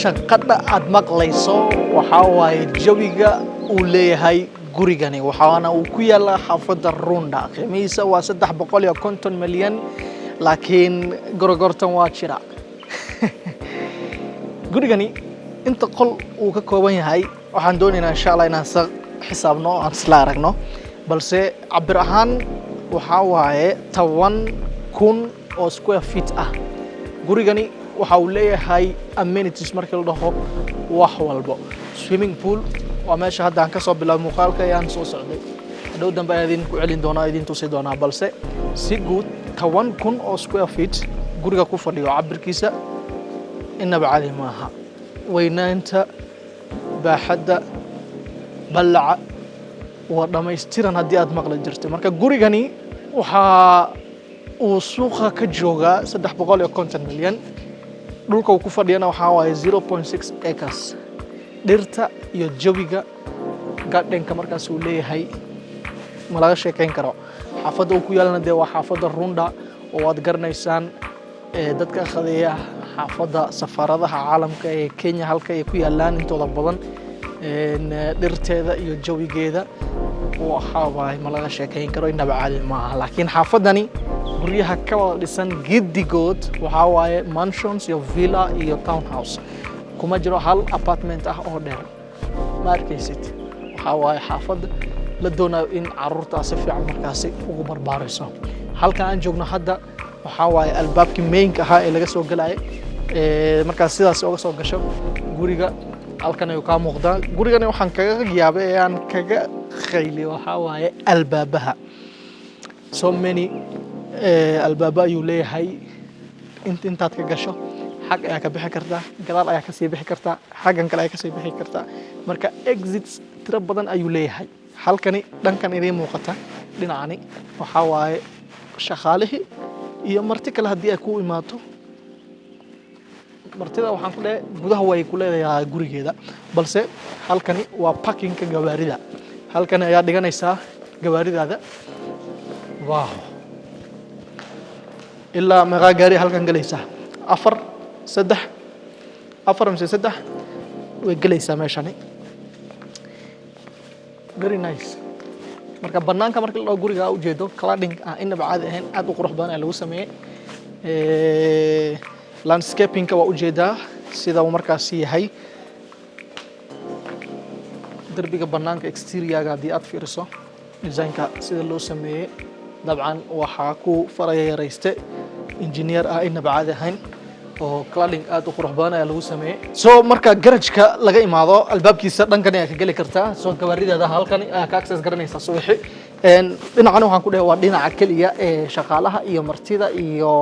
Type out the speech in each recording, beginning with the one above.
Shanqadha aad maqlayso waxaa waaye jawiga uu leeyahay gurigani, waxaana uu ku yaalaa xaafadda Runda. Qiimihiisa waa 350 milyan, laakiin gorogortan waa jira. Gurigani inta qol uu ka kooban yahay waxaan doonaynaa, insha Allah, inaan sa xisaabno oo aan isla aragno, balse cabir ahaan waxaa waaye 10,000 oo square feet ah. Gurigani waxa uu leeyahay amenities markii la dhaho wax walbo. Swimming pool waa meesha hadda aan ka soo bilaabo muuqaalka ee aan soo socday. Hadhow dambe ayaan idin ku celin doonaa, idin tusi doonaa, balse si guud 10,000 oo square feet guriga ku fadhiyo. Cabirkiisa inaba cadi maaha, weynaanta, baaxadda, ballaca waa dhammaystiran haddii aad maqli jirtay. Marka gurigani waxaa uu suuqa ka joogaa 350 milyan. Dhulka uu ku fadhiyana waxaa waaye 0.6 acres. Dhirta iyo jawiga gardenka markaas uu leeyahay ma laga sheekeyn karo. Xaafadda uu ku yaalana dee waa xaafadda Runda oo waad garanaysaan dadka khadeeya xaafadda safaaradaha caalamka ee Kenya halka ay ku yaalaan intooda badan. Dhirteeda iyo jawigeeda waxaa waaye ma laga sheekeyn karo, inaba caadi maaha. Laakiin xaafaddani guryaha ka wada dhisan giddigood waxaa waaye mansions iyo villa iyo townhouse. Kuma jiro hal apartment ah oo dheer, ma arkaysid. Waxaa waaye xaafad la doonayo in caruurta si fiican markaasi ugu barbaariso. Halka aan joogno hadda waxaa waaye albaabkii mainka ahaa ee laga soo galayay. Markaas sidaas uga soo gasho guriga, halkan ayuu kaa muuqdaa. Gurigani waxaan kaga yaabay ee aan kaga khayliyo waxaa waaye albaabaha. So many albaaba ayuu leeyahay. Intaad ka gasho xag ayaa ka bixi kartaa, gadaal ayaa kasii bixi kartaa, xaggan kale ayaa kasii bixi kartaa. Marka exits tiro badan ayuu leeyahay. Halkani dhankan idiin muuqata dhinacani waxaa waaye shaqaalihii iyo marti kale haddii ay ku imaato. Martida waxaan ku leeyahay gudaha way ku leedahay gurigeeda, balse halkani waa parkingka gawaarida. Halkani ayaa dhiganaysaa gawaaridaada. Wow, ilaa meeqaa gaari halkan gelaysaa? Afar, saddex, afar mise saddex way gelaysaa meeshani. Very nice. Marka banaanka marka la dhaho guriga aa ujeedo cladding ah inaba caadi ahayn, aad u qurux badan ayaa lagu sameeyey. Landscapingka waa ujeedaa sida uu markaasi yahay. Derbiga banaanka, exteriorga, haddii aad fiiriso designka sida loo sameeyey, dabcan waxaa ku faraya yarayste engineer ah inaba caadi ahayn oo cladding aad u qurux badan ayaa lagu sameeyey. So marka garajka laga imaado, albaabkiisa dhankan ayaa ka geli kartaa. So gawaarideeda halkan ayaa ka access garanaysaa subaxi. Dhinacani waxaan ku dhahay waa dhinaca keliya ee shaqaalaha iyo martida iyo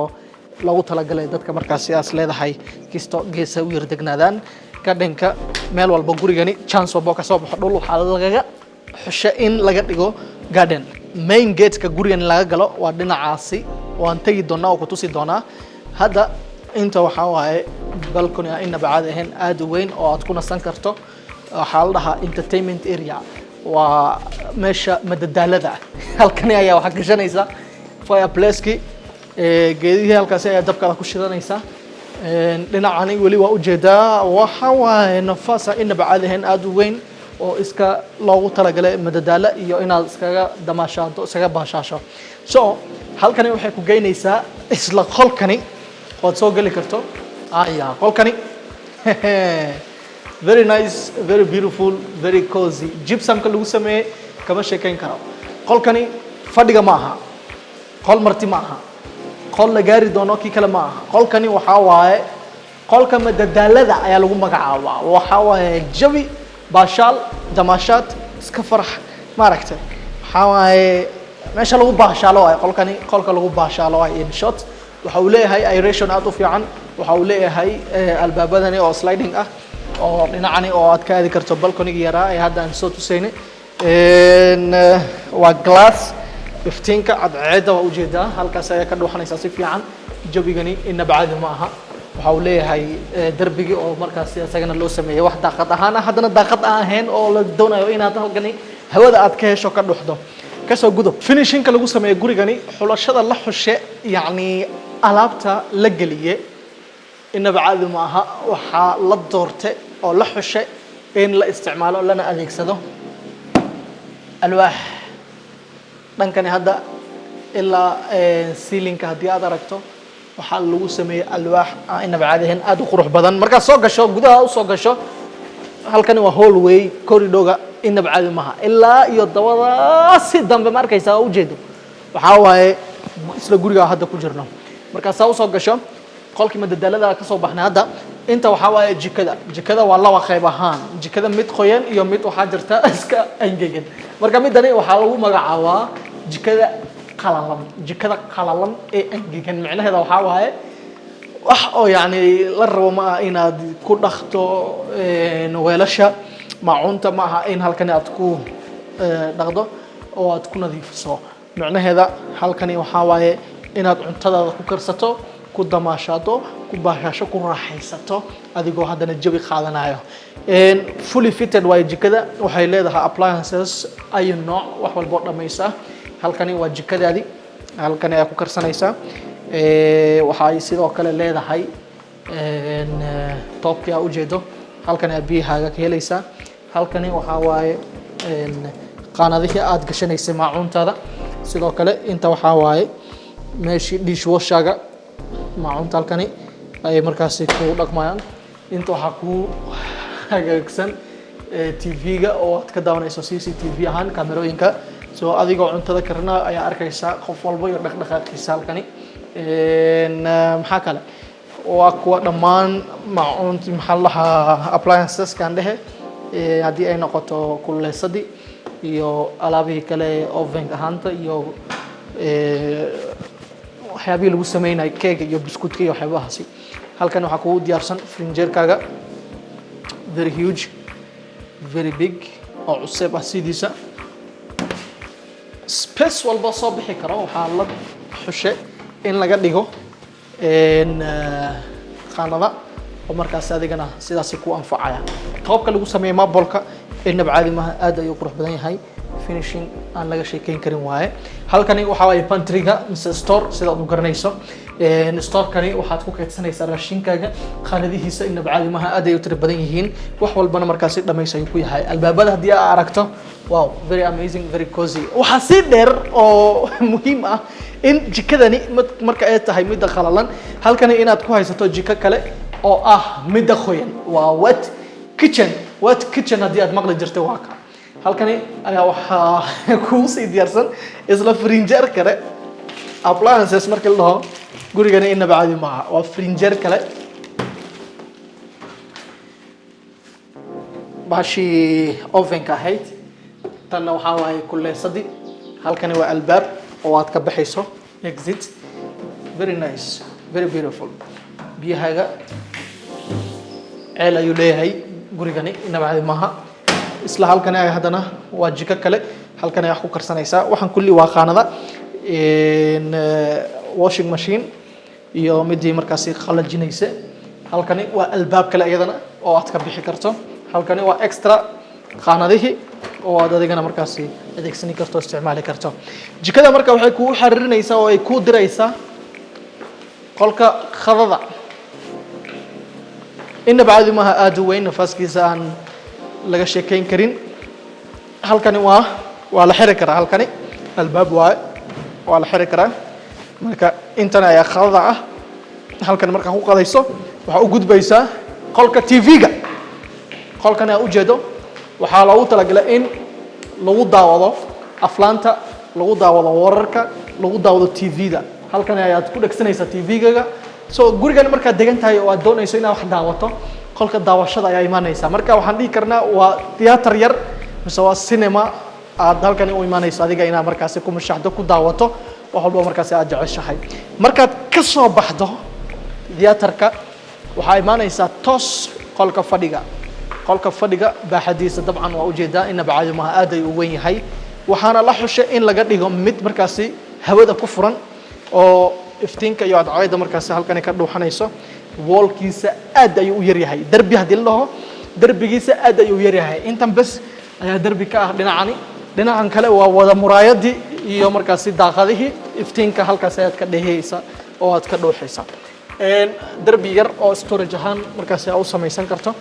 loogu talagalay dadka markaasi aas leedahay kisto geesa u yar degnaadaan. Gardenka meel walba gurigani chance walba oo kasoo baxo dhul waxaa lagaga xusha in laga dhigo garden. Main gateka gurigan laga galo waa dhinacaasi, waan tegi doonaa oo kutusi doonaa. Hadda inta waxaa waaye balcony ah inaba caadi ahayn, aad u weyn oo aad ku nasan karto. Waxaa la dhahaa entertainment area, waa meesha madadaalada. Halkani ayaa waxaa gashanaysa fireplaceki, geedihii halkaasi ayaa dabkaada ku shidanaysa. Dhinacani weli waa ujeedaa, waxa waaye nafaasa inaba caadi ahayn, aad u weyn oo iska loogu talagalay madadaalo iyo inaad iskaga damaashaado, iskaga baashaasho. So halkani waxay ku geynaysaa isla qolkani ood soo geli karto. Aya qolkani very nice, very beautiful, very cozy. Gypsumka lagu sameeyey kama sheekeyn karo. Qolkani fadhiga ma aha, qol marti ma aha, qol la gaari doono kii kale ma aha. Qolkani waxaa waaye qolka madadaalada ayaa lagu magacaabaa. Waxaa waaye jawi baashaal, damaashaad, iska farax maaragtay. Waxaa waaye meesha lagu baashaalo waaye qolkani, qolka lagu baashaalo waaye. In short, waxa uu leeyahay aeration aad u fiican. Waxa uu leeyahay albaabadani oo sliding ah oo dhinacani oo aad ka aadi karto balconyga yaraa ee hadda aan soo tusaynay. Waa glass. Iftiinka cadceedda waa ujeedaa, halkaas ayaa ka dhuuxanaysaa si fiican. Jawigani inaba caadi ma aha. Waxa uu leeyahay darbigii oo markaasi isagana loo sameeyey wax daaqad ahaan ah, haddana daaqad aan ahayn oo la doonayo inaad halkani hawada aad ka hesho, ka dhuxdo. Kasoo gudub finishingka lagu sameeyey gurigani, xulashada la xushe, yacni alaabta la geliye. Inaba caadi ma aha. Waxaa la doortay oo la xushay in la isticmaalo lana adeegsado alwaax. Dhankani hadda ilaa ceiling-ka haddii aad aragto, waxaa lagu sameeyey alwaax aan inaba caadi ahayn, aad u qurux badan. Markaad soo gasho, gudaha u soo gasho, halkani waa hallway, corridor-ga. Inaba caadi maaha, ilaa iyo dabadaasi dambe ma arkaysaa oo ujeedo. Waxaa waaye isla gurigaa hadda ku jirno. Markaa saa usoo gasho qolkii madadaalada ka soo baxnay, hadda inta waxaa waaye jikada. Jikada waa laba qayb ahaan, jikada mid qoyan iyo mid waxaa jirta iska engegan. Marka midani waxaa lagu magacaabaa jikada qalalan. Jikada qalalan ee engegan micnaheeda waxaa waaye wax oo yacni la rabo ma aha inaad ku dhaqto weelasha maacuunta, ma aha in halkani aad ku dhaqdo oo aad ku nadiifiso. Micnaheeda halkani waxaa waaye inaad cuntadaada ku karsato, ku damaashaado, ku baashaasho, ku raaxaysato, adigoo haddana jawi qaadanayo. Fully fitted waaye jikada. Waxay leedahay appliances ayu nooc, wax walboo dhammaysa. Halkani waa jikadaadi, halkani ayaa ku karsanaysaa. Waxay sidoo kale leedahay toobkii aa ujeedo. Halkani aad biyahaaga ka helaysaa. Halkani waxaa waaye qaanadihii aad gashanaysay maacuuntaada. Sidoo kale inta waxaa waaye meeshii dishwasher-ga, maacuunta halkani ayay markaasi ku dhaqmayaan. Inta waxaa ku hagaagsan TV-ga oo aad ka daawanayso CCTV ahaan kaamerooyinka. So adigoo cuntada karina ayaa arkaysa qof walba iyo dhaqdhaqaaqiisa halkani. Maxaa kale? Waa kuwa dhammaan maacuunti, maxaa la dhahaa, appliances-kan dhehe, haddii ay noqoto kululeysadii iyo alaabihii kale, oven ahaanta iyo waxyaabihii lagu sameynayo keega iyo biskuutka iyo waxyaabahaasi. Halkan waxaa kugu diyaarsan frinjeerkaaga, very huge, very big oo cusub ah sidiisa. Space walba soo bixi karo waxaa la xushe in laga dhigo qaanada oo markaasi adigana sidaasi ku anfacaya. Toobka lagu sameeyey marble-ka inaba caadi maaha, aad ayuu qurux badan yahay, finishing aan laga sheekeyn karin waaye. Halkani waxaa waaye pantry-ga mise store, sidaad u garanayso. Store-kani waxaad ku kaydsanaysaa raashinkaaga. Qaanadihiisa inaba caadi maaha, aad ay u tiro badan yihiin, wax walbana markaasi dhamays ayuu ku yahay. Albaabada haddii aad aragto, wow, very amazing, very cozy. Waxaa sii dheer oo muhiim ah in jikadani marka ay tahay midda qalalan, halkani inaad ku haysato jiko kale oo ah midda qoyan. Waa wet kitchen. Wet kitchen haddii aad maqli jirtay, waa ka. Halkani ayaa waxaa kuu sii diyaarsan isla frinjeer kale. Appliances markii la dhaho, gurigani inaba caadi maaha. Waa frinjeer kale, baashii oven-ka ahayd. Tanna waxaa waaye kuleysadii. Halkani waa albaab oo aad ka baxayso, exit. Very nice, very beautiful. Biyahaaga ceel ayuu leeyahay gurigani, inaba caadi maaha. Isla halkani ay haddana waa jiko kale. Halkan ay wax ku karsanaysaa. Waxaan kulli waa qaanada, washing machine iyo midii markaasi qalajinaysa. Halkani waa albaab kale iyadana oo aad ka bixi karto. Halkani waa extra qaanadihii oo aad adigana markaasi adeegsani karto, isticmaali karto. Jikada marka waxay kugu xariirinaysaa oo ay kuu diraysaa qolka khadada. Inaba caadi maaha, aada u weyn, nafaaskiisa aan laga sheekeyn karin. Halkani waa la xiri karaa. Halkani albaab waaye, waa la xiri karaa. Marka intan ayaa khadada ah. Halkan markaa ku qadayso, waxaa u gudbaysaa qolka TV-ga. Qolkan aa ujeedo waxaa loogu talagalay in lagu daawado aflaanta, lagu daawado wararka, lagu daawado TV-da. Halkan ayaad ku dhegsanaysaa TV-gaga. So gurigan markaad degan tahay oo aad doonayso inaad wax daawato, qolka daawashada ayaa imaanaysa. Marka waxaan dhihi karnaa waa theater yar mise waa cinema aad halkani u imaanayso adiga inaad markaasi ku mushaxdo, ku daawato wax walba markaasi aad jeceshahay. Markaad ka soo baxdo theater-ka, waxaa imaanaysaa toos qolka fadhiga. Qolka fadhiga baaxadiisa dabcan waa ujeedaa, inaba caadi maaha, aad ay u weyn yahay. Waxaana la xushay in laga dhigo mid markaasi hawada ku furan oo iftiinka iyo cadceedda markaasi halkani ka dhuuxanayso. Wall-kiisa aad ayuu u yaryahay. Derbi haddii la dhaho, derbigiisa aad ayuu u yaryahay. Intan bes ayaa derbi ka ah dhinacani. Dhinacan kale waa wada muraayadii iyo markaasi daaqadihii. Iftiinka halkaas ayaad ka dheheysa oo aad ka dhuuxaysa. Darbi yar oo storage ahaan markaasi aa u samaysan karto.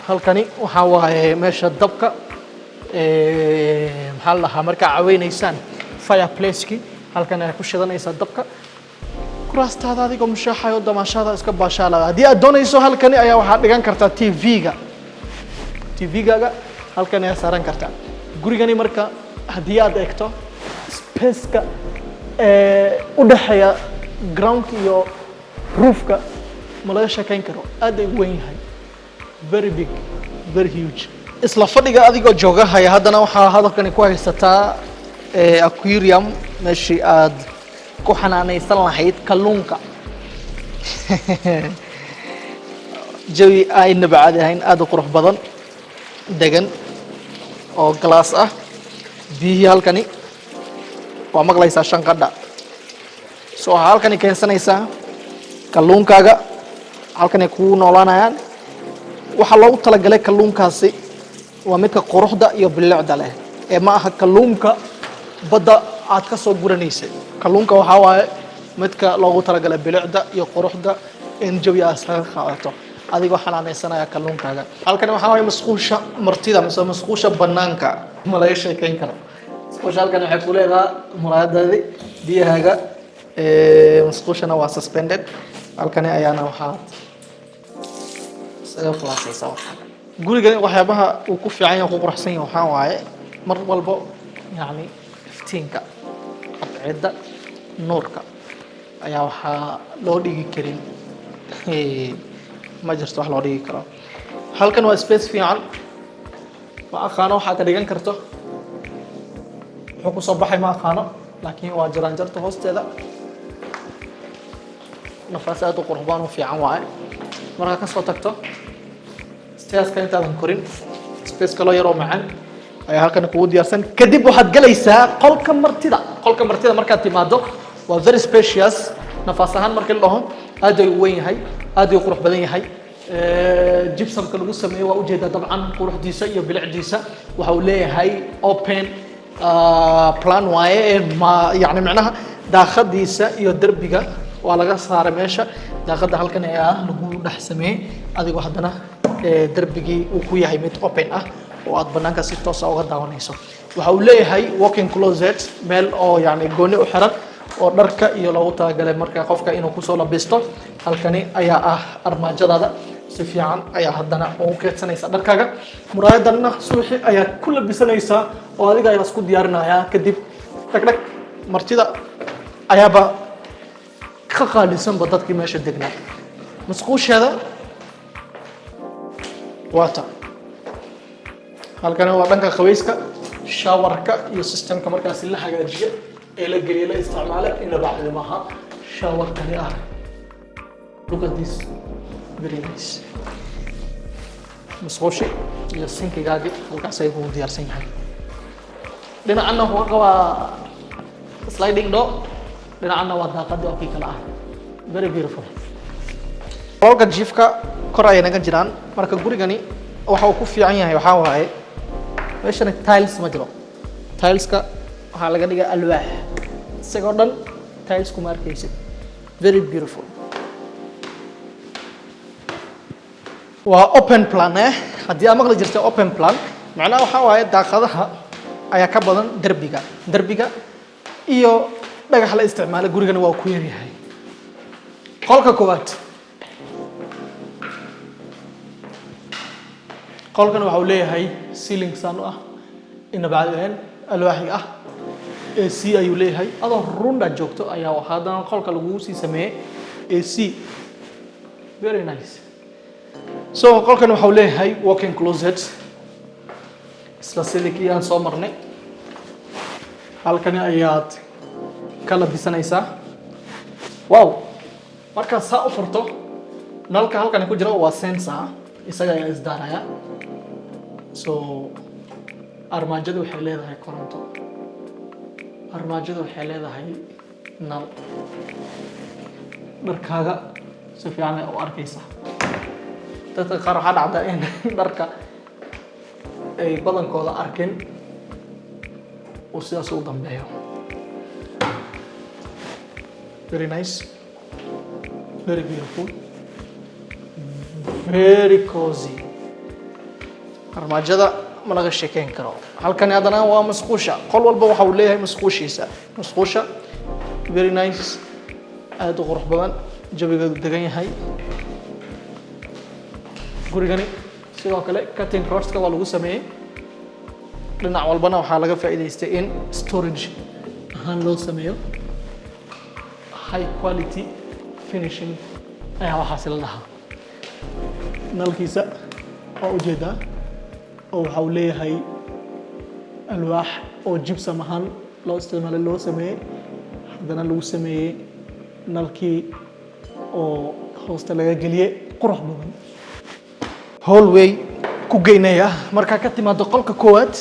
Halkani waxaa waaye meesha dabka, maxaa la dhahaa, markaa caweynaysaan, fireplace-kii halkan ayaa ku shidanaysaa dabka, kuraastaada adigoo mushaaxayo, damaashaada iska baashaalada. Haddii aad doonayso, halkani ayaa waxaad dhigan kartaa TV-ga. TV-gaaga halkan ayaa saaran kartaa. Gurigani marka haddii aad eegto space-ka u dhexeeya ground iyo roofka, ma laga sheekayn karo, aad ay u weyn yahay, very big, very huge. Isla fadhiga adigoo jooga haya, haddana waxaa hadalkani ku haysataa aquarium, meeshii aad ku xanaanaysan lahayd kalluunka. Jawi aynaba caadi ahayn, aad u qurux badan, degan oo glass ah. Biyihii halkani waa maqlaysaa shanqadha. So waxaa halkani keensanaysaa kalluunkaaga, halkanay kugu noolaanayaan. Waxaa loogu talagalay kalluunkaasi waa midka quruxda iyo bilicda leh ee ma aha kalluunka badda aad ka soo guranaysay. Kalluunka waxaa waaye midka loogu talagalay bilicda iyo quruxda, in jawi aad iskaga qaadato adigoo xanaanaysanaya kalluunkaaga. Halkani waxaa waaye musqusha martida mise musqusha banaanka. Ma laga sheekeyn karo musqusha. Halkani waxay ku leedahay muraayadaadi, biyahaaga. Musqushana waa suspended. Halkani ayaana waxaad isaga fulaasaysaa waxaa. Gurigan waxyaabaha uu ku fiican yahay, ku quruxsan yahay, waxaa waaye mar walbo yacni iftiinka cadceedda, nuurka ayaa waxaa loo dhigi karin, ma jirto wax loo dhigi karo. Halkan waa space fiican. Ma aqaano waxaa ka dhigan karto, muxuu kusoo baxay ma aqaano, laakiin waa jaraanjarta hoosteeda. Nafaas aad u qurux badan oo fiican waaye. Markaa kasoo tagto stairs-ka, intaadan korin, space kaloo yaroo macaan ayaa halkan kugu diyaarsan. Kadib waxaad gelaysaa qolka martida. Qolka martida markaad timaado waa very spacious. Nafaas ahaan markii la dhaho, aad ay u weyn yahay, aad ay u qurux badan yahay. Gypsumka lagu sameeyo waa ujeedaa dabcan quruxdiisa iyo bilicdiisa. Waxa uu leeyahay open plan waaye ee ma yani macnaha daaqadiisa iyo derbiga waa laga saaray meesha. Daaqada halkan ayaa lagu dhex sameeyey, adigoo haddana derbigii uu ku yahay mid open ah oo aad banaanka si toosa uga daawanayso. Waxa uu leeyahay walking closet, meel oo yani gooni u xiran oo dharka iyo loogu talagalay marka qofka inuu kusoo labisto. Halkani ayaa ah armaajadaada, si fiican ayaa haddana ugu keedsanaysa dharkaaga. Muraayadanna suuxi ayaa ku labisanaysaa oo adiga ayaa isku diyaarinaya. Kadib dhagdhag, martida ayaaba ka qaalisanba dadkii meesha degnaa. Musquusheeda waata. Halkani waa dhanka qaweyska, showerka iyo systemka markaasi la hagaajiya ee la geliya, la isticmaala. Inaba caadi maaha showerkani ah. Look at this, very nice. Musqushi iyo sinkigaagi halkaas ay kugu diyaarsan yahay. Dhinacanna wuxuu ka qabaa sliding door, dhinacanna waa daaqadii oo kii kale ah. Very beautiful. Qolka jiifka kor ayay naga jiraan. Marka gurigani waxa uu ku fiican yahay waxaa waaye meeshani tiles ma jiro. Tileska waxaa laga dhigaa alwaax, isagoo dhan tiles kuma arkaysid. Very beautiful. Waa open plan. Haddii aad maqli jirtay open plan, macnaha waxaa waaye daaqadaha ayaa ka badan derbiga. Derbiga iyo dhagax la isticmaala gurigana waa ku yaryahay. Qolka koowaad, qolkan waxa uu leeyahay ceiling saan u ah, inaba caadi ahayn, alwaaxiga ah. AC ayuu leeyahay. Adoo runda joogto ayaa haddana qolka lagugu sii sameeyey AC. Very nice. So qolkan waxa uu leeyahay walking closet, isla sidii kii aan soo marnay. Halkani ayaad ka labisanaysaa. Wow, markaad saa u furto, nalka halkani ku jira waa sensor, isaga ayaa isdaaraya. So armaajadu waxay leedahay koronto, armaajadu waxay leedahay nal, dharkaaga si fiican ay u arkaysaa. Dadka qaar waxaa dhacda in dharka ay badankooda arkin, uu sidaas u dambeeyo. Very nice. Very beautiful, very cozy. Armaajada ma laga sheekeyn karo. Halkani haddana waa musqusha. Qol walba waxa uu leeyahay musqushiisa. Musqusha very nice, aada u qurux badan, jawigeedu degan yahay. Gurigani sidoo kale cutting rodska waa lagu sameeyey. Dhinac walbana waxaa laga faa'iidaystay in storage ahaan loo sameeyo. High quality finishing ayaa waxaasi la dhahaa. Nalkiisa waa ujeedaa oo waxa uu leeyahay alwaax oo gypsum ahaan loo isticmaalay, loo sameeyey, haddana lagu sameeyey nalkii oo hoosta laga geliyey, qurux badan. Hallway ku geynaya markaa ka timaado qolka koowaad.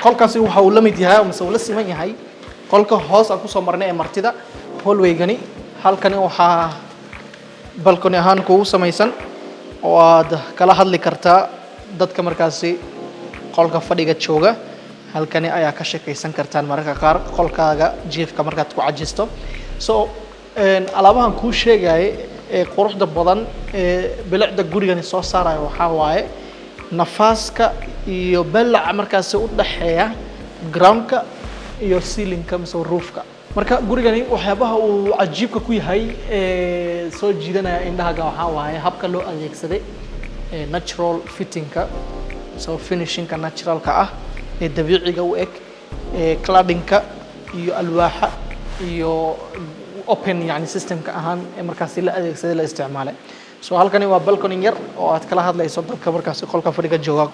Qolkaasi waxa uu la mid yahay mise uu la siman yahay qolka hoos aan kusoo marnay ee martida. Hallwaygani halkani waxaa balcony ahaan kugu samaysan oo aad kala hadli kartaa dadka markaasi qolka fadhiga jooga. Halkani ayaa ka sheekaysan kartaan mararka qaar qolkaaga jiifka markaad ku cajisto. So alaabahan kuu sheegaya ee quruxda badan ee bilicda gurigani soo saaraya waxaa waaye nafaaska iyo balaca markaasi u dhaxeeya groundka iyo ceilingka mise roofka. Marka gurigani waxyaabaha uu cajiibka ku yahay ee soo jiidanaya indhahaga waxaa waaye habka loo adeegsaday ee natural fittingka, so finishingka naturalka ah ee dabiiciga u eg, ee claddingka iyo alwaaxa iyo open yani systemka ahaan ee markaasi la adeegsaday, la isticmaalay. So halkani waa balcony yar oo aad kala hadlayso dadka markaasi qolka fadhiga jooga.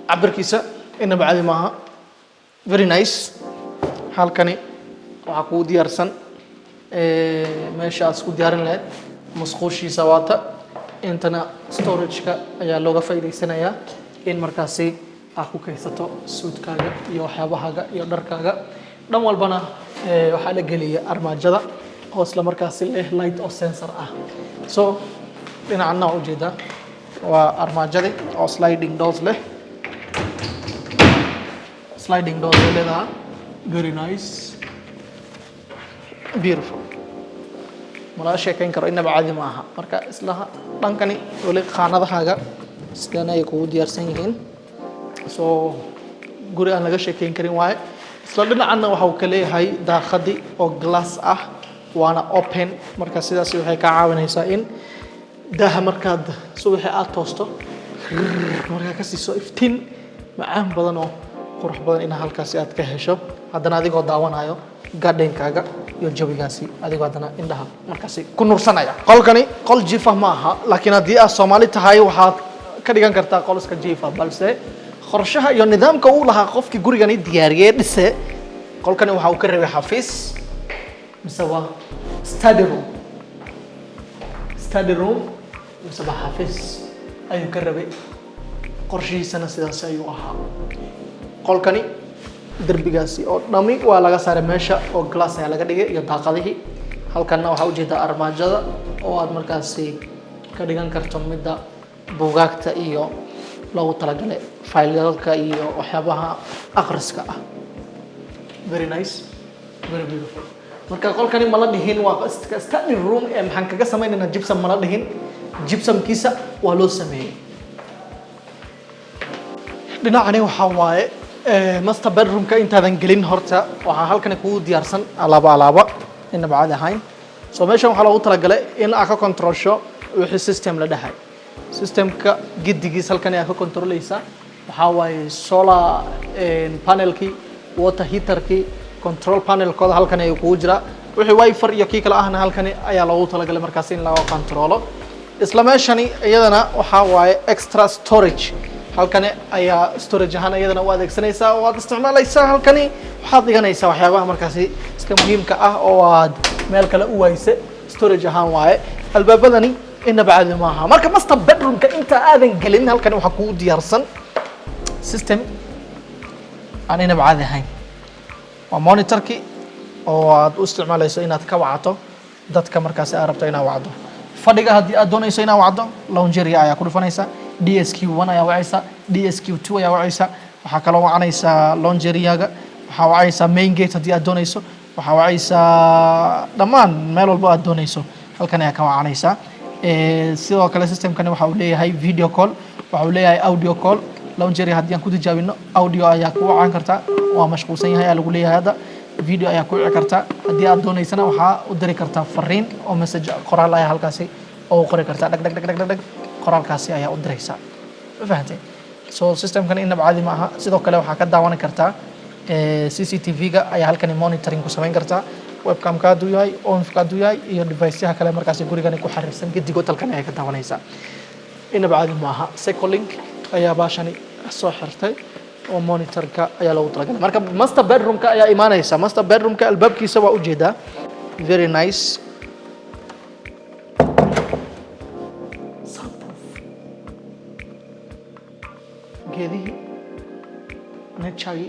Cabirkiisa inaba caadi maaha, very nice. Halkani waxaa kugu diyaarsan meesha aad isku diyaarin lahayd. Musquushiisa waata. Intana storage-ka ayaa looga faa'iidaysanayaa in markaasi aad ku kaydsato suudkaaga iyo waxyaabahaaga iyo dharkaaga. Dhan walbana waxaa la geliya armaajada oo isla markaasi leh light oo sensor ah. So dhinacana waa ujeedaa, waa armaajadi oo sliding doors leh. Sliding doors ay leedahay. Very nice, beautiful, ma laga sheekeyn karo, inaba caadi ma aha. Marka isla dhankani weli khaanadahaaga sidan ay kugu diyaarsan yihiin. So guri aan laga sheekeyn karin waaye. Isla dhinacanna waxa uu ka leeyahay daaqadi oo glass ah, waana open. Marka sidaasi waxay kaa caawinaysaa in daaha markaad subaxii aad toosto markaa ka siiso iftiin macaan badan oo qurux badan inaa halkaasi aad ka hesho, haddana adigoo daawanayo gardenkaaga iyo jawigaasi, adigoo haddana indhaha markaasi ku nuursanaya. Qolkani qol jiifa ma aha, laakiin haddii aad Soomaali tahay waxaad ka dhigan kartaa qol iska jiifa, balse qorshaha iyo nidaamka uu lahaa qofkii gurigani diyaariyey dhise, qolkani waxa uu ka rabay xafiis mise waa study room. Study room mise waa xafiis ayuu ka rabay, qorshihiisana sidaas ayuu ahaa. Qolkani derbigaasi oo dhami waa laga saaray meesha oo glass ayaa laga dhigay iyo daaqadihii. Halkanna waxaa ujeedaa armaajada oo aad markaasi ka dhigan karto midda buugaagta iyo loogu talagalay faylalka iyo waxyaabaha akhriska ah. Very nice, very beautiful. Marka qolkani mala dhihin waa study room ee maxaan kaga sameynaynaa gypsum, mala dhihin. Gypsumkiisa waa loo sameeyey. Dhinacani waxaa waaye master bedroomka. Intaadan gelin horta waxaa halkani kugu diyaarsan alaaba, alaaba inaba caadi ahayn. So meeshan waxaa loogu talagalay in aad ka controlsho wixii system la dhahay. Systemka giddigiis halkani aad ka controleysaa. Waxaa waaye solar panelkii, water heaterkii, control panelkooda halkani ayuu kugu jiraa. Wixii wifi iyo kii kale ahna halkani ayaa loogu talagalay markaasi in laga controlo. Isla meeshani iyadana waxaa waaye extra storage. Halkani ayaa storage ahaan iyadana u adeegsanaysaa oo aad isticmaalaysaa. Halkani waxaad dhiganaysaa waxyaabaha markaasi iska muhiimka ah oo aad meel kale u wayse, storage ahaan waaye. Albaabadani inaba caadi maaha. Marka master bedroomka inta aadan gelin, halkani waxaa kugu diyaarsan system aan inaba caadi ahayn. Waa monitorkii oo aad u isticmaalayso inaad ka wacato dadka markaasi aad rabto inaad wacdo. Fadhiga haddii aad doonayso inaad wacdo, lounge area ayaa ku dhufanaysa, DSQ 1 ayaa wacaysa, DSQ 2 ayaa wacaysa. Waxaa kaloo wacanaysaa lounge areaga, waxaa wacaysaa main gate haddii aad doonayso, waxaa wacaysaa dhammaan meel walbo aad doonayso. Halkan ayaa ka wacanaysaa. Sidoo kale systemkani waxa uu leeyahay video call, waxa uu leeyahay audio call. Lounge area haddii aan ku tijaabino, audio ayaa ku wacan kartaa. Waa mashquulsan yahay ayaa lagu leeyahay hadda. Video ayaa ku wici kartaa. Haddii aad doonaysana, waxaa u diri kartaa fariin oo message, qoraal ayaa halkaasi oo u qori kartaa. Dhag dhag dhag dhag dhag dhag, qoraalkaasi ayaa u diraysaa. Ma fahantay? So systemkan inaba caadi ma aha. Sidoo kale waxaa ka daawan kartaa CCTV-ga ayaa halkani monitoring ku samayn kartaa. Webcam-ka hadduu yahay, ONF-ka hadduu yahay iyo device-yaha kale markaasi gurigani ku xiriirsan, gedigood halkan ayaa ka daawanaysaa. Inaba caadi ma aha. Secolink ayaa baashani soo xirtay oo monitorka ayaa loogu talagalay. Marka master bedroomka ayaa imaanaysa. Master bedroomka albaabkiisa waa ujeedaa, very nice, soundproof. Geedihii naturegi,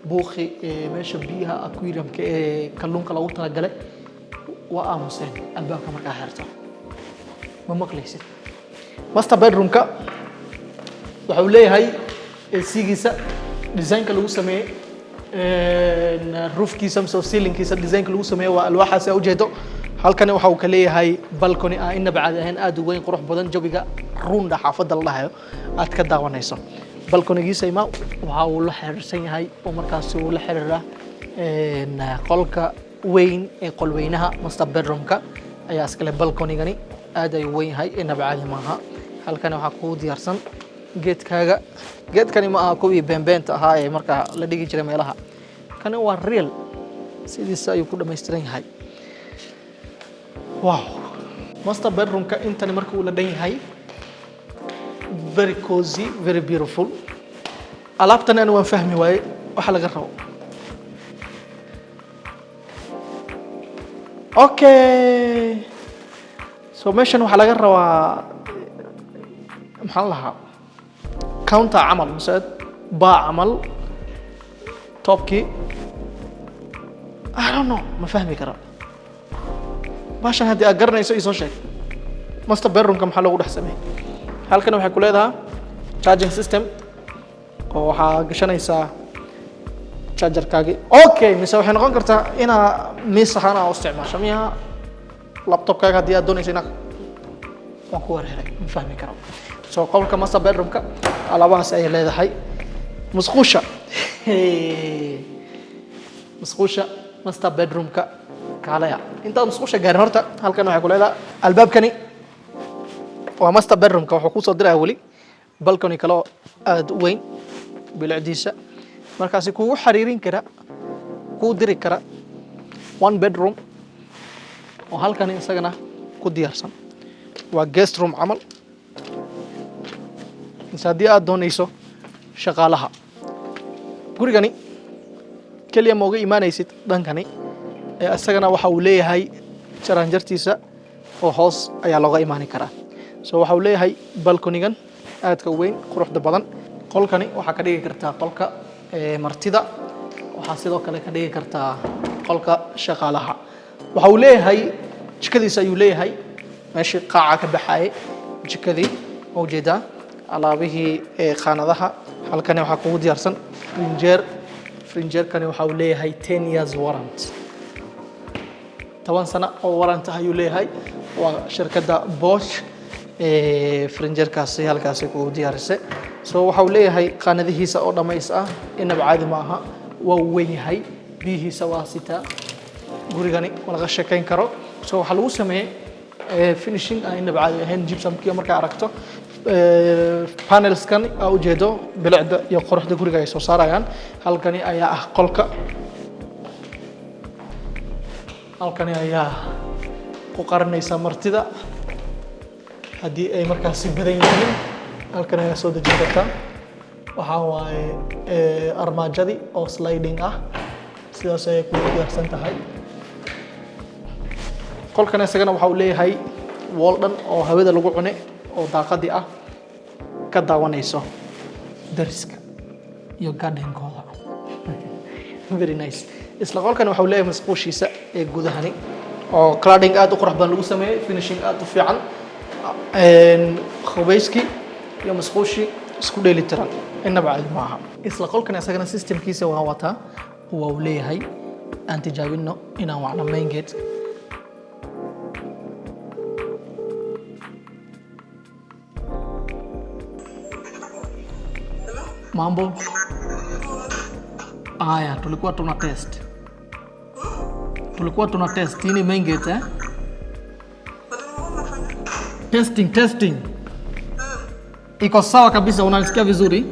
buuqi ee meesha biyaha aquariumka ee kalluunka loogu talagalay waa aamuseen. Albaabka markaa xirto ma maqlaysid. Master bedroomka waxa uu leeyahay AC-giisa, designka lagu sameeyey roofkiisa mise ceilingkiisa, designka lagu sameeyey waa alwaaxaasi aa ujeedo. Halkani waxa uu ka leeyahay balcony ah inaba caadi ahayn, aad u weyn, qurux badan. Jawiga runda xaafadda la dhahayo aad ka daawanayso balconygiisa. Ima waxa uu la xiriirsan yahay oo markaasi uu la xiriira qolka weyn ee qolweynaha. Master bedroomka ayaa iskale balconygani, aad ayuu weyn yahay, inaba caadi maaha. Halkani waxaa kugu diyaarsan geedkaaga. Geedkani ma aha kuwii beenbeenta ahaa ee markaa la dhigi jiray meelaha. Kani waa real, sidiisa ayuu ku dhammaystiran yahay. Wow, master bedroomka intani marka uu la dhan yahay, very cozy, very beautiful. Alaabtan ani waan fahmi waaye waxa laga rabo. Okay, so meeshan waxaa laga rabaa, maxaan lahaa, counter camal mise bar camal, topkii, I don't know, ma fahmi kara baashan. Haddii aad garanayso isoo sheeg. Master bedroomka maxaa loogu dhex sameeyey? Halkan waxay ku leedahay charging system oo waxaa gashanaysaa chargerkaagii. Okay, mise waxay noqon kartaa inaa miis ahaan aa u isticmaasho miya laptopkaaga haddii aad doonayso inaa. Waan ku wareeray, ma fahmi karo. So qolka master bedroomka alaabahaas ayay leedahay. Musqusha, musqusha master bedroomka kaalaya. Intaad musqusha gaarin horta, halkan waxay ku leedahay albaabkani waa master bedroomka. Wuxuu kusoo diraya weli balcony kale oo aad u weyn, bilicdiisa markaasi kugu xiriirin kara, kuu diri kara one bedroom oo halkani isagana ku diyaarsan. Waa guest room camal, mise haddii aad doonayso shaqaalaha. Gurigani keliya ma uga imaanaysid dhankani ee isagana waxa uu leeyahay jaranjartiisa oo hoos ayaa looga imaani karaa. So waxa uu leeyahay balconigan aadka u weyn, quruxda badan. Qolkani waxaa ka dhigi kartaa qolka martida, waxaa sidoo kale ka dhigi kartaa qolka shaqaalaha. Waxa uu leeyahay jikadiisa ayuu leeyahay, meeshii qaaca ka baxayay jikadii ma ujeedaa, alaabihii khaanadaha. Halkani waxaa kugu diyaarsan frinjeer. Frinjeerkani waxa uu leeyahay 10 years warrant, 10 sano oo warrant ah ayuu leeyahay. Waa shirkadda Bosch frinjeerkaasi halkaasi kugu diyaarisay. So waxa uu leeyahay khaanadihiisa oo dhammays ah, inaba caadi ma aha, waa uu weyn yahay, biyihiisa waa sitaa. Gurigani ma laga sheekayn karo. So waxaa lagu sameeyey finishing aan inaba caadi ahayn. Gypsumkii markaa aragto, panelskan aa ujeedo, bilicda iyo quruxda guriga ay soo saarayaan. Halkani ayaa ah qolka. Halkani ayaa ku qaranaysa martida haddii ay markaasi badan yihiin. Halkan ayaa soo dejin kartaa. Waxaa waaye armaajadii oo sliding ah, sidaas ayay kugu diyaarsan tahay. Qolkan isagana waxa uu leeyahay wall dhan oo hawada lagu cune oo daaqadii ah, ka daawanayso dariska iyo gardenkooda. Very nice. Isla qolkan waxa uu leeyahay musqushiisa ee gudahani oo cladding aad u qurux badan lagu sameeyey, finishing aad u fiican, qubayskii iyo musqushii isku dheeli tiran, inaba caadi ma aha. Isla qolkan isagana systemkiisa waa wataa, waa uu leeyahay. Aan tijaabino inaan wacno main gate. Mambo haya, tulikuwa tuna test, tulikuwa tuna test. Hii ni main gate, eh? Testing, testing. Iko sawa kabisa, unanisikia vizuri?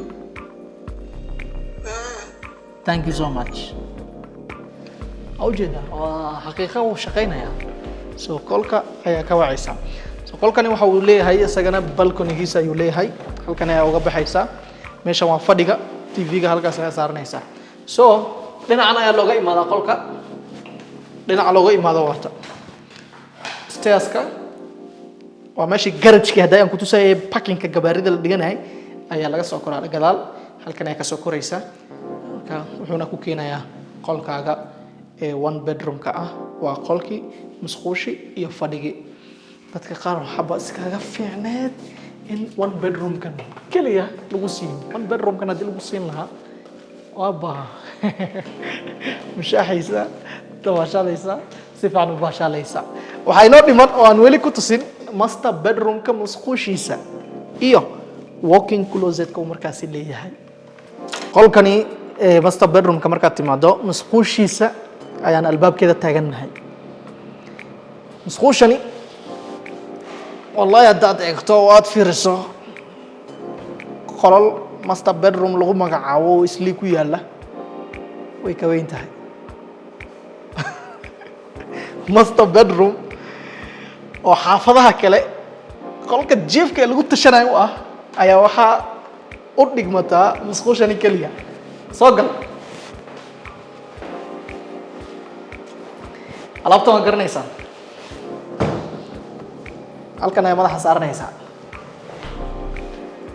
Thank you so much. Ujeeda waa xaqiiqa, uu shaqaynaya. So qolka ayaa ka wacaysa. So qolkani waxa uu leeyahay isagana balconygiisa ayuu leeyahay. Halkan ayaa uga baxaysa. Meeshan waa fadhiga, TV-ga halkaas ayaa saaranaysa. So dhinacan ayaa looga imaadaa qolka, dhinaca looga imaado warta stairska waa meeshii garajkii hadda aan kutusayay, parkingka gabaarida la dhiganayay ayaa laga soo koraa gadaal. Halkan ayaa kasoo koraysa. Marka wuxuuna ku keenayaa qolkaaga ee one bedroomka ah. Waa qolkii, musquushi iyo fadhigii. Dadka qaar waxaaba iskaga fiicneed in one bedroomkan keliya lagu siiyo. One bedroomkan haddii lagu siin lahaa, waaba mushaaxaysa, tabaashadaysa, si fiican u baashaalaysa. Waxaa inoo dhiman oo aan weli ku tusin master bedroomka, musquushiisa iyo walking closetka uu markaasi leeyahay qolkani. Master bedroomka markaad timaado, musquushiisa ayaan albaabkeeda taagannahay. Musquushani wallahi haddaad eegto oo aad fiiriso, qolol master bedroom lagu magacaabo oo islii ku yaalla way ka weyn tahay. Master bedroom oo xaafadaha kale qolka jiifka ee lagu tashanayo u ah ayaa waxaa u dhigmataa musquushani keliya. Soo gal. Alaabta waan garanaysaa. Halkan ayaa madaxa saaranaysaa,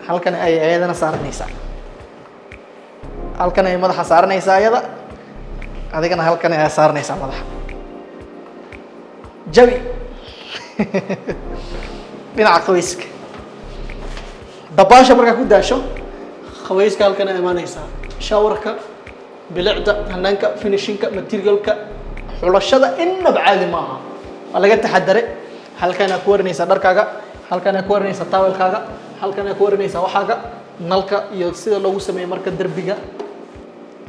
halkan ay ayadana saaranaysaa, halkan ay madaxa saaranaysaa ayada, adigana halkan ayaa saaranaysaa madaxa. Jawi dhinaca qaweyska, dabaasha markaa ku daasho, qaweyska halkan ay imaanaysaa. Showerka, bilicda, hanaanka, finishinka, materialka, xulashada innaba caadi maaha, waa laga taxadare. Halkan aad ku warinaysaa dharkaaga, halkan aad ku warinaysaa towelkaaga, halkan aad ku warinaysaa waxaaga. Nalka iyo sida loogu sameeyey marka derbiga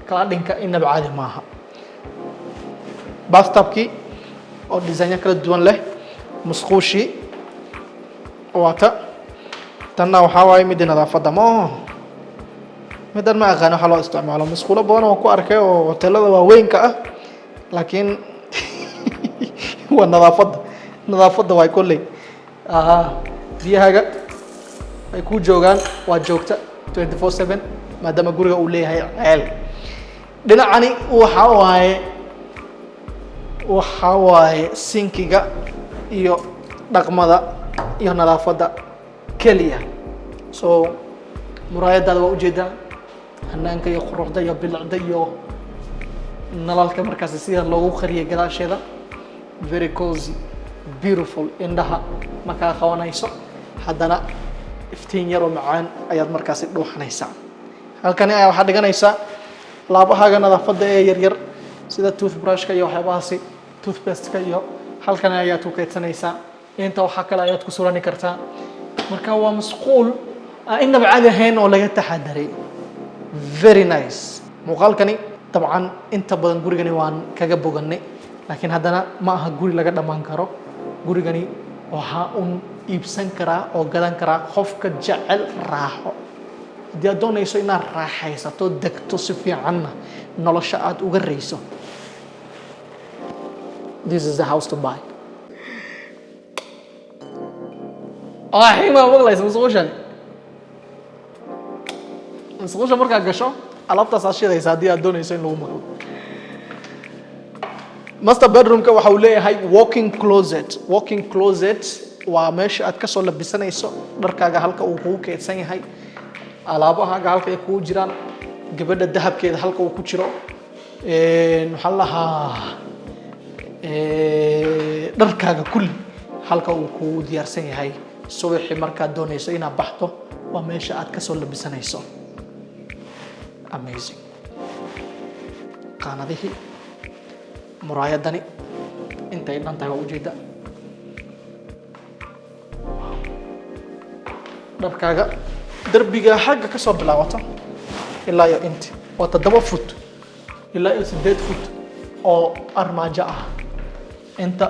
claddingka innaba caadi maaha. Bathtubkii oo designyo kala duwan leh. Musquushii waata. Tanna waxaa waaye midii nadaafadda. Ma oho middan, ma aqaan waxaa loo isticmaalo. Musquulo badan oo ku arkay oo hoteelada waaweynka ah, laakiin waa nadaafadda, nadaafadda waay kolley. Biyahaga ay ku joogaan, waa joogta 24/7, maadaama guriga uu leeyahay ceel. Dhinacani waxa waaye sinkiga iyo dhaqmada iyo nadaafadda keliya. So muraayadaada waa ujeedaa, hanaanka iyo quruxda iyo bilicda iyo nalalka markaasi sida loogu qariyay gadaasheeda. Very cozy, beautiful. Indhaha markaa qabanayso, haddana iftiin yaroo macaan ayaad markaasi dhuuxanaysaa. Halkani ayaa waxaad dhiganaysaa laabahaaga nadaafadda ee yaryar, sida toothbrushka iyo waxyaabahaasi, toothpasteka, iyo halkani ayaad ku kaydsanaysaa. Inta waxaa kale ayaad ku surani kartaa. Marka waa masquul aan inaba caadi ahayn oo laga taxadaray. Very nice. Muuqaalkani dabcan inta badan gurigani waan kaga boganay, laakiin haddana ma aha guri laga dhammaan karo. Gurigani waxaa un iibsan karaa oo gadan karaa qofka jecel raaxo. Haddii aad doonayso inaad raaxaysato, degto, si fiicanna nolosha aad uga rayso, this is the house to buy. Xima maqlaysa musqushan. Musqusha markaad gasho, alaabtaas aad shidaysa haddii aad doonayso in lagu maqlo. Master bedroomka waxa uu leeyahay walking closet. Walking closet waa meesha aad kasoo labisanayso, dharkaaga halka uu kugu keydsan yahay, alaabahaaga halka ay kugu jiraan, gabadha dahabkeeda halka uu ku jiro, maxaa la lahaa, dharkaaga kulli halka uu kugu diyaarsan yahay. Subaxii markaad doonayso inaad baxdo, waa meesha aad kasoo labisanayso. Amazing. Qaanadihii, muraayadani intay dhan tahay waa ujeeda. Dharkaaga derbiga xagga kasoo bilaabato. Ilaa iyo inti waa 7 foot ilaa iyo 8 foot oo armaajo ah. Inta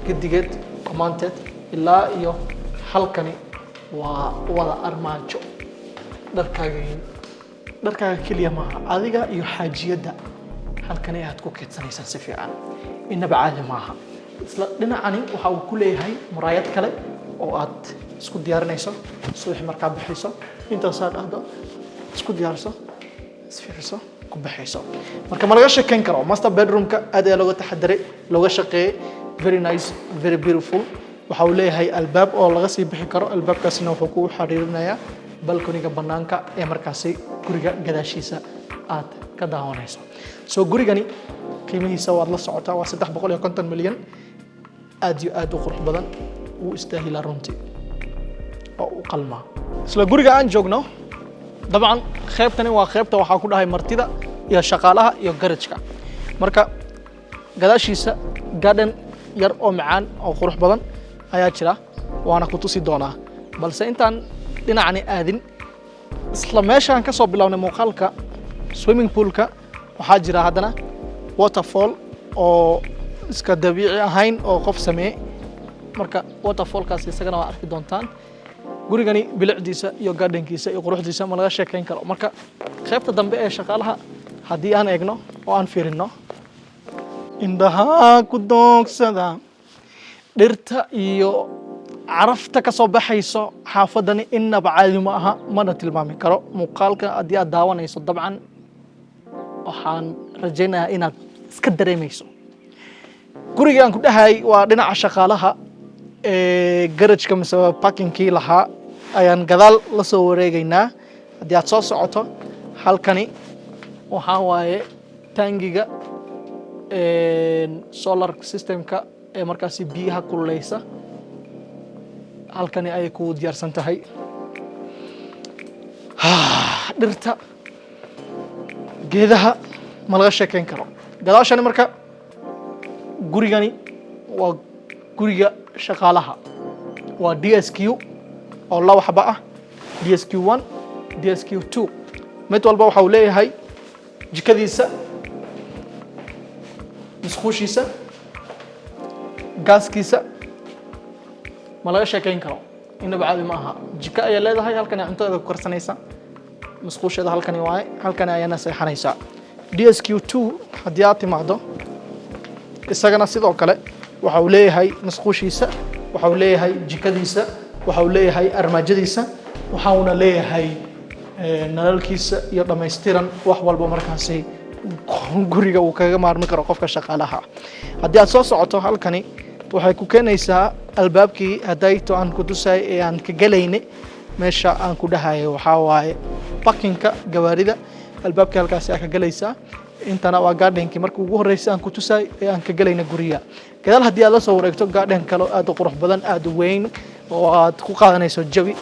gedigeed dhammaanteed ilaa iyo halkani waa wada armaajo. Dharkaaga, dharkaaga keliya maaha, adiga iyo xaajiyadda halkani ayaad ku keedsanaysaan si fiican. Inaba caadi maaha. Isla dhinacani waxa uu ku leeyahay muraayad kale oo aad isku diyaarinayso subaxi markaa baxayso. Intaasaa dhahdo, isku diyaarso, isfiiriso, ku baxayso. Marka ma laga sheekeyn karo. Master bedroomka aad ayaa looga taxadiray, looga shaqeeyey. Very nice, very beautiful. Waxa uu leeyahay albaab oo laga sii bixi karo. Albaabkaasina wuxuu kugu xiriirinayaa balconyga banaanka ee markaasi guriga gadaashiisa aad ka daawanayso. So gurigani qiimihiisa waad la socotaa, waa 350 milyan. Aad iyo aad u qurux badan, wuu istaahilaa runtii oo u qalmaa. Isla guriga aan joogno, dabcan qaybtani waa qaybta waxaa ku dhahay martida iyo shaqaalaha iyo garajka. Marka gadaashiisa garden yar oo macaan oo qurux badan ayaa jira, waana ku tusi doonaa. Balse intaan dhinacani aadin, isla meeshaan ka soo bilownay muuqaalka, swimming poolka, waxaa jira haddana waterfall oo iska dabiici ahayn oo qof sameeye. Marka waterfallkaas isagana waa arki doontaan. Gurigani bilicdiisa iyo gardenkiisa iyo quruxdiisa ma laga sheekeyn karo. Marka qaybta dambe ee shaqaalaha haddii aan eegno oo aan fiirino, indhaha ku doogsada dhirta iyo carafta ka soo baxayso xaafadani, innaba caadi ma aha, mana tilmaami karo. Muuqaalka haddii aad daawanayso, dabcan waxaan rajaynayaa inaad iska dareemayso. Gurigii aan ku dhahay waa dhinaca shaqaalaha ee garajka mise parkingkii lahaa ayaan gadaal la soo wareegaynaa. Haddii aad soo socoto, halkani waxaa waaye taangiga solar systemka ee markaasi biyaha kululeysa. Halkani ayay ku diyaarsan tahay. Dhirta, geedaha ma laga sheekeyn karo. Gadaashani marka gurigani waa guriga shaqaalaha, waa DSQ oo laba xaba ah, DSQ 1, DSQ 2. Mid walba waxa uu leeyahay jikadiisa, musqushiisa, gaaskiisa. Ma laga sheekeyn karo, inaba caadi ma aha. Jiko ayaa leedahay halkani, cuntadeeda ku karsanaysa. Musqusheeda halkani waaye, halkani ayaana seexanaysaa. DSQ 2 haddii aad timaado, isagana sidoo kale waxa uu leeyahay musqushiisa, waxa uu leeyahay jikadiisa, waxa uu leeyahay armaajadiisa, waxa uuna leeyahay nalalkiisa iyo dhammaystiran wax walba markaasi guriga uu kaga maarmi karo qofka shaqaalaha. Haddii aad soo socoto, halkani waxay ku keenaysaa albaabkii hadayto aan ku tusay ee aan ka gelayne. Meesha aan ku dhahayo waxaa waaye parkingka gawaarida. Albaabkii halkaasi aa ka gelaysaa. Intana waa gardenkii markii ugu horreysay aan ku tusay ee aan ka gelayna guriga. Gadaal haddii aad la soo wareegto, garden kale oo aad u qurux badan, aad u weyn oo aad ku qaadanayso jawi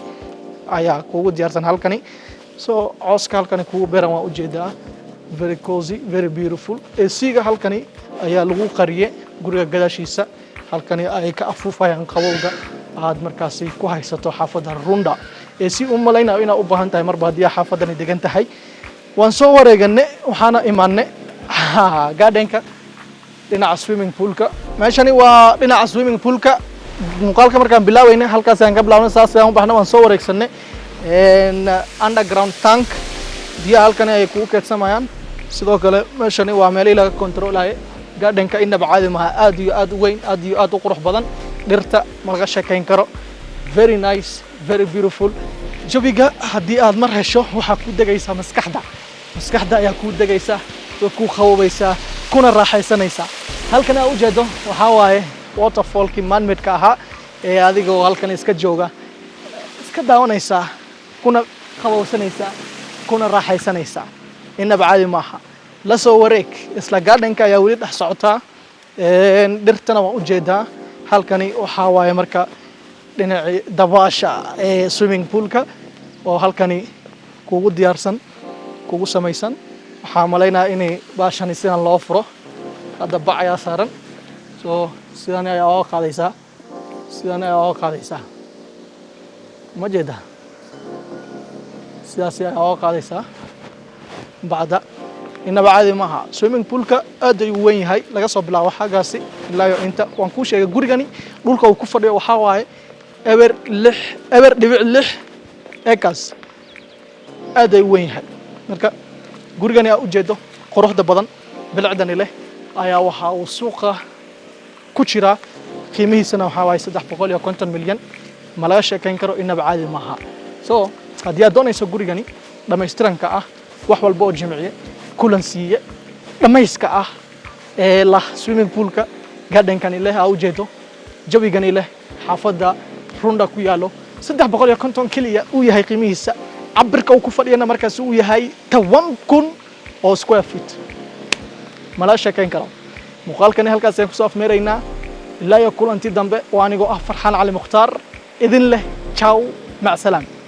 ayaa kugu diyaarsan halkani. So cooska halkani kugu beeran waa ujeedaa. Very cozy, very beautiful. AC-ga halkani ayaa lagu qariye guriga gadaashiisa. Halkani ay ka afuufayaan qabowga aad markaasi ku haysato xaafadda Runda. AC u malaynayo inaad u baahan tahay marba haddii aad xaafadani degan tahay. Waan soo wareegane, waxaana imaane gardenka dhinaca swimming poolka. Meeshani waa dhinaca swimming poolka. Muuqaalka markaan bilaaweynay halkaas ayaan ka bilaabnay, saas ayaan u baxnay, waan soo wareegsanay. Underground tank biyaha halkani ay kugu keedsamayaan. Sidoo kale meeshani waa meelihii laga controlaye. Gardenka inaba caadi maha, aad iyo aad u weyn, aad iyo aad u qurux badan. Dhirta ma laga sheekayn karo. Very nice, very beautiful. Jawiga haddii aad mar hesho, waxaa ku degaysaa maskaxda, maskaxda ayaa kuu degaysa, way kuu qaboobaysaa, kuna raaxaysanaysaa. Halkan aa ujeedo waxaa waaye waterfallkii manmade-ka ahaa ee adigoo halkan iska jooga iska daawanaysaa, kuna qabowsanaysaa, kuna raaxaysanaysaa. Inaba caadi maaha. La soo wareeg, isla gardenka ayaa weli dhex socotaa. Dhirtana waan ujeedaa. Halkani waxaa waaye marka dhinacii dabaasha ee swimming poolka oo halkani kugu diyaarsan, kugu samaysan. Waxaa malaynayaa inay baashani sidan loo furo. Hadda bac ayaa saaran, so sidan ayaa oga qaadaysaa, sidan ayaa oga qaadaysaa. Ma jeedaa? Sidaas ayaa oga qaadaysaa. Bacda inaba caadi maaha. Swimming poolka aad ayuu weyn yahay, laga soo bilaabo xaggaasi ilaa iyo inta waan kuu sheegay. Gurigani dhulka uu ku fadhiyo waxaa waaye 0.6, 0.6 acres. Aad ayuu weyn yahay. Marka gurigani aa ujeedo, quruxda badan, bilicdani leh, ayaa waxa uu suuqa ku jiraa. Qiimihiisana waxaa waaye 350 milyan. Ma laga sheekayn karo, inaba caadi maaha. So haddii aad doonayso gurigani dhammaystiranka ah, wax walba oo jimciye kulan siiye, dhammayska ah, ee lah swimming poolka, gardenkani leh, aa ujeedo, jawigani leh, xaafadda Runda ku yaalo, 350 keliya uu yahay qiimihiisa, cabirka uu ku fadhiyana markaasi uu yahay 10,000 oo square feet, mala sheekayn karo. Muuqaalkani halkaas ayaan kusoo afmeeraynaa. Ilaa iyo kulanti dambe oo anigoo ah Farxaan Cali Mukhtaar idin leh, ciao, mac salaam.